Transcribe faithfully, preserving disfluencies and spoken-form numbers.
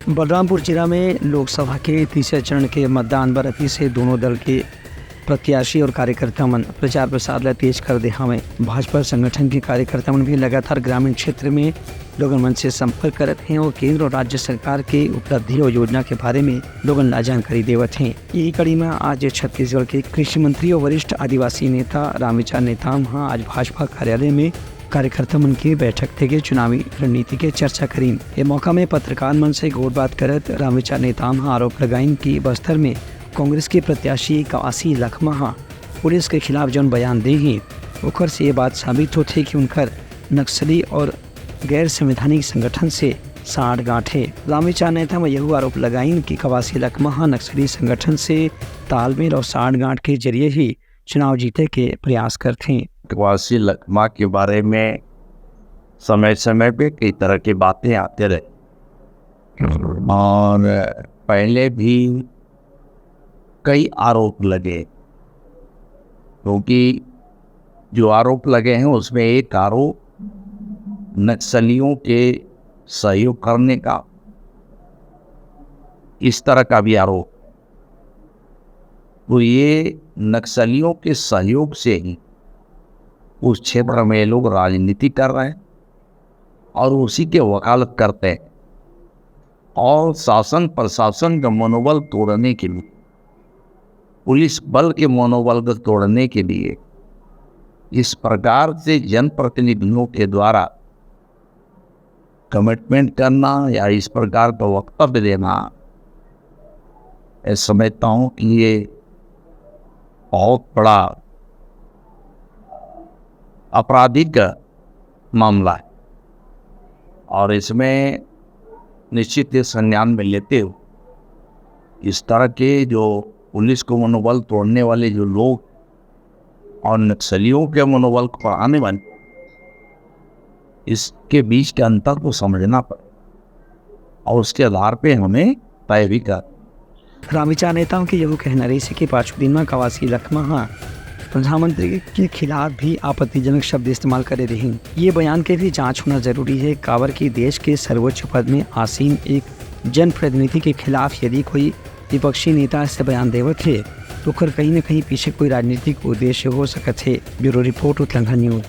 बलरामपुर जिला में लोकसभा के तीसरे चरण के मतदान बर अभी से दोनों दल के प्रत्याशी और कार्यकर्ता मन प्रचार प्रसार ला तेज कर दे हवय। भाजपा संगठन के कार्यकर्ता मन भी लगातार ग्रामीण क्षेत्र में लोगन मन से संपर्क करत हें और केंद्र और राज्य सरकार के उपलब्धि और योजना के बारे में लोगन ला जानकारी देवत हें। यही कड़ी में आज छत्तीसगढ़ के कृषि मंत्री और वरिष्ठ आदिवासी नेता रामविचार नेताम ह आज भाजपा कार्यालय में कार्यकर्ता मन के बैठक देके चुनावी रणनीति के चर्चा करीन। ये मौका में पत्रकार मन से गोठबात करत रामविचार नेताम ह आरोप लगाइन कि बस्तर में कांग्रेस के प्रत्याशी कवासी लखमा ह पुलिस के खिलाफ जौन बयान दे हे, ओकर से ये बात साबित होथे कि उनकर नक्सली और गैर संवैधानिक संगठन से साठगांठ हे। रामविचार नेताम यहू आरोप लगाइन कि कवासी लखमा ह नक्सली संगठन से तालमेल और साठगांठ के जरिए ही चुनाव जीते के प्रयास करथे। कवासी लखमा के बारे में समय-समय पे कई तरह की बातें आते रहे और पहले भी कई आरोप लगे, क्योंकि जो आरोप लगे हैं, उसमें एक आरोप नक्सलियों के सहयोग करने का, इस तरह का भी आरोप। तो ये नक्सलियों के सहयोग से ही उस क्षेत्र में ये लोग राजनीति कर रहे हैं और उसी के वकालत करते हैं और शासन प्रशासन का मनोबल तोड़ने के लिए, पुलिस बल के मनोबल को तोड़ने के लिए इस प्रकार से जनप्रतिनिधियों के द्वारा कमिटमेंट करना या इस प्रकार का वक्तव्य देना, मैं समझता हूँ कि ये बहुत बड़ा आपराधिक मामला है और इसमें निश्चित ये संज्ञान में लेते हुए इस तरह के जो पुलिस को मनोबल तोड़ने वाले जो लोग और नक्सलियों के मनोबल को बढ़ाने वाले, इसके बीच के अंतर को समझना पड़े और उसके आधार पे हमें तय भी कर। रामविचार नेताम के यहू कहना रहिस हे कि पाछू दिन म कवासी लखमा ह प्रधानमंत्री के खिलाफ भी आपत्तिजनक शब्द इस्तेमाल करे रहिन। ये बयान के भी जांच होना जरूरी हे, काबर कि देश के सर्वोच्च पद में आसीन एक जनप्रतिनिधि के खिलाफ यदि कोई विपक्षी नेता ऐसे बयान देवत हे, तो ओकर कहीं न कहीं पीछे कोई राजनीतिक उद्देश्य हो सकत हे। Bureau report, Utlanga news.